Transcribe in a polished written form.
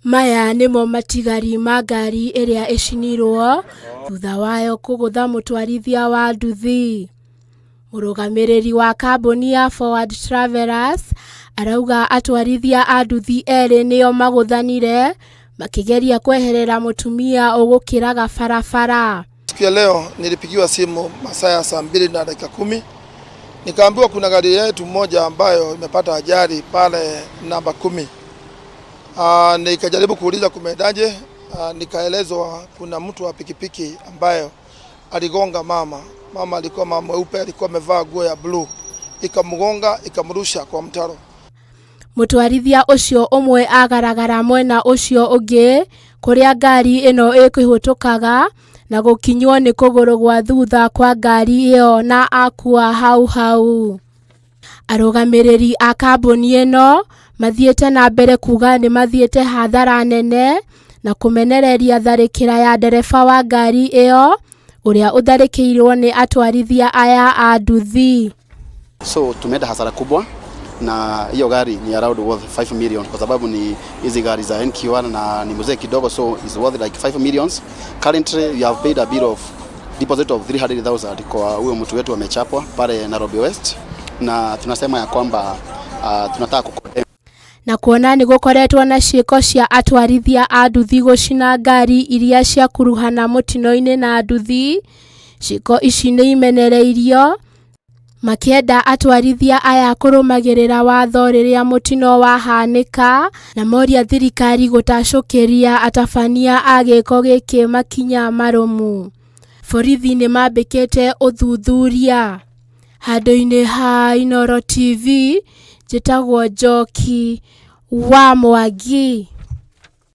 Maya nĩmo matigari ma ngari ĩrĩa ĩcinirwo thutha wayo kũgũtha mũtwarithia wa nduthi. Mũrũgamĩrĩri wa kambuni ya Forward Travelers arauga atwarithia a nduthi erĩ nĩo magũthanire makĩgeria kweherera mũtumia ũgũkĩraga barabara. Siku ya leo nilipigiwa simu masaa ya saa 2 na dakika 10, nikaambiwa kuna gari yetu moja ambayo imepata ajali pale namba 10. Nikajaribu kuuliza kumeendaje. Nikaelezwa kuna mtu wa pikipiki ambayo aligonga mama. Mama alikuwa mama mweupe, alikuwa amevaa nguo ya blue, ikamgonga ikamrusha kwa mtaro. Mũtwarithia ũcio ũmwe agaragara mwena ũcio ũngĩ kũrĩa ngari ĩno ĩkũhĩtũkaga na gũkinywo nĩ kũgũrũ gwa thutha kwa ngari ĩyo na akua hau hau. Arũgamĩrĩri a kambuni ĩno mathiĩte na mbere kuga nĩ mathiĩte hathara nene na kũmenereria tharĩkĩra ya ndereba wa ngari ĩyo ũrĩa ũtharĩkĩirwo nĩ atwarithia aya a nduthi. So tumeenda hasara kubwa na hiyo gari ni around worth 5 million kwa sababu ni hizi gari za NQR na ni mzee kidogo, so is worth like 5 millions. Currently we have paid a bill of deposit of 300,000 kwa huyo mtu wetu amechapwa pale Nairobi West, na tunasema ya kwamba tunataka kuko Na kuona nĩ gũkoretwo na ciĩko cia atwarithia a nduthi gũcina ngari iria ciakuruhana mũtino-inĩ na nduthi, ciĩko ici nĩ imenereirio makĩenda atwarithia aya kũrũmagĩrĩra watho rĩrĩa mũtino wahanĩka na moria thirikari gũtacũkĩria atabania a gĩko gĩkĩ makinya marũmu. Borithi nĩ mambĩkĩte ũthuthuria. Handũ-inĩ ha Inooro TV, njĩtagwo Njoki wa Mwangi.